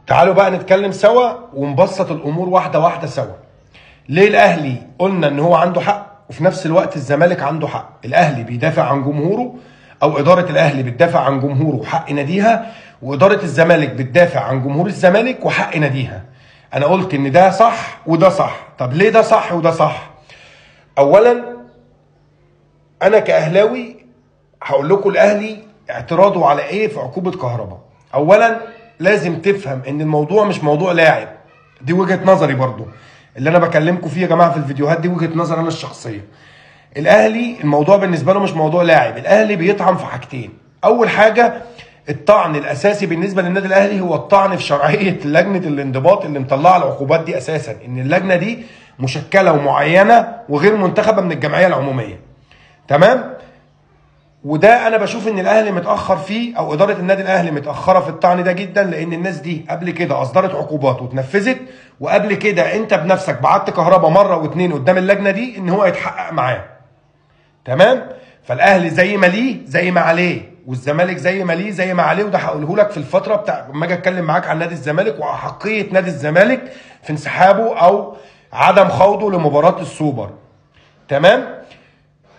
تعالوا بقى نتكلم سوا ونبسط الامور واحدة واحدة سوا. ليه الاهلي قلنا ان هو عنده حق وفي نفس الوقت الزمالك عنده حق؟ الاهلي بيدافع عن جمهوره، او ادارة الاهلي بتدافع عن جمهوره وحق ناديها، واداره الزمالك بتدافع عن جمهور الزمالك وحق ناديها. انا قلت ان ده صح وده صح. طب ليه ده صح وده صح؟ اولا انا كاهلاوي هقول لكم الاهلي اعتراضه على ايه في عقوبه كهربا. اولا لازم تفهم ان الموضوع مش موضوع لاعب، دي وجهه نظري برضو اللي انا بكلمكم فيه يا جماعة في الفيديوهات، دي وجهه نظر انا الشخصية. الاهلي الموضوع بالنسبة له مش موضوع لاعب، الاهلي بيطعن في حاجتين. اول حاجة الطعن الاساسي بالنسبة للنادي الاهلي هو الطعن في شرعية لجنة الانضباط اللي مطلعه العقوبات دي اساسا، ان اللجنة دي مشكلة ومعينه وغير منتخبه من الجمعية العمومية. تمام؟ وده انا بشوف ان الاهلي متاخر فيه، او ادارة النادي الاهلي متاخرة في الطعن ده جدا، لان الناس دي قبل كده اصدرت عقوبات واتنفذت، وقبل كده انت بنفسك بعت كهربا مرة واتنين قدام اللجنة دي ان هو يتحقق معاه. تمام؟ فالاهلي زي ما ليه زي ما عليه، والزمالك زي ما ليه زي ما عليه، وده هقوله لك في الفترة بتاع لما اجي اتكلم معاك عن نادي الزمالك واحقيه نادي الزمالك في انسحابه او عدم خوضه لمباراة السوبر. تمام؟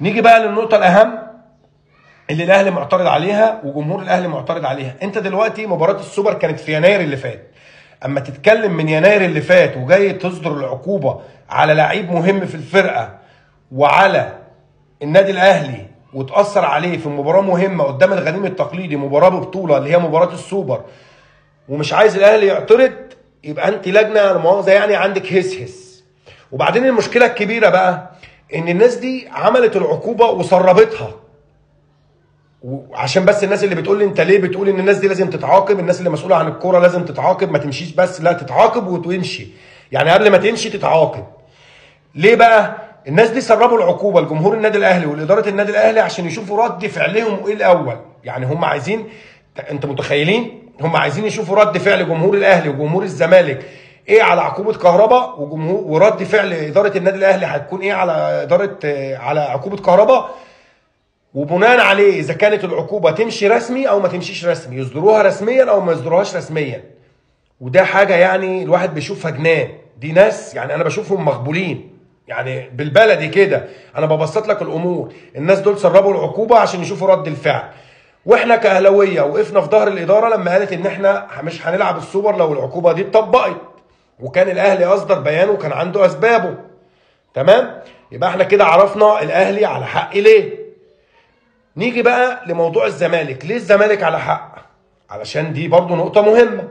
نيجي بقى للنقطة الاهم اللي الاهلي معترض عليها وجمهور الاهلي معترض عليها. انت دلوقتي مباراة السوبر كانت في يناير اللي فات، اما تتكلم من يناير اللي فات وجاي تصدر العقوبة على لعيب مهم في الفرقة وعلى النادي الاهلي وتاثر عليه في مباراة مهمة قدام الغريم التقليدي، مباراة ببطولة اللي هي مباراة السوبر، ومش عايز الاهلي يعترض، يبقى انت لجنة لا مؤاخذة يعني عندك هس. وبعدين المشكلة الكبيرة بقى ان الناس دي عملت العقوبة وسربتها. وعشان بس الناس اللي بتقول لي انت ليه بتقول ان الناس دي لازم تتعاقب، الناس اللي مسؤولة عن الكورة لازم تتعاقب، ما تمشيش بس، لا تتعاقب وتمشي، يعني قبل ما تمشي تتعاقب. ليه بقى الناس دي سربوا العقوبة لجمهور النادي الاهلي والادارة النادي الاهلي؟ عشان يشوفوا رد فعلهم ايه الاول. يعني هم عايزين، انت متخيلين، هم عايزين يشوفوا رد فعل جمهور الاهلي وجمهور الزمالك ايه على عقوبه كهربا، وجمهور ورد فعل ادارة النادي الاهلي هتكون ايه على ادارة على عقوبه كهربا، وبناء عليه اذا كانت العقوبة تمشي رسمي او ما تمشيش رسمي، يصدروها رسميا او ما يصدروهاش رسميا. وده حاجة يعني الواحد بيشوفها جنان. دي ناس يعني انا بشوفهم مخبولين، يعني بالبلدي كده انا ببسط لك الامور. الناس دول سربوا العقوبة عشان يشوفوا رد الفعل، واحنا كاهلاويه وقفنا في ظهر الادارة لما قالت ان احنا مش هنلعب السوبر لو العقوبة دي اتطبقت، وكان الاهلي اصدر بيان وكان عنده اسبابه. تمام؟ يبقى احنا كده عرفنا الاهلي على حق ليه. نيجي بقى لموضوع الزمالك. ليه الزمالك على حق؟ علشان دي برضو نقطة مهمة.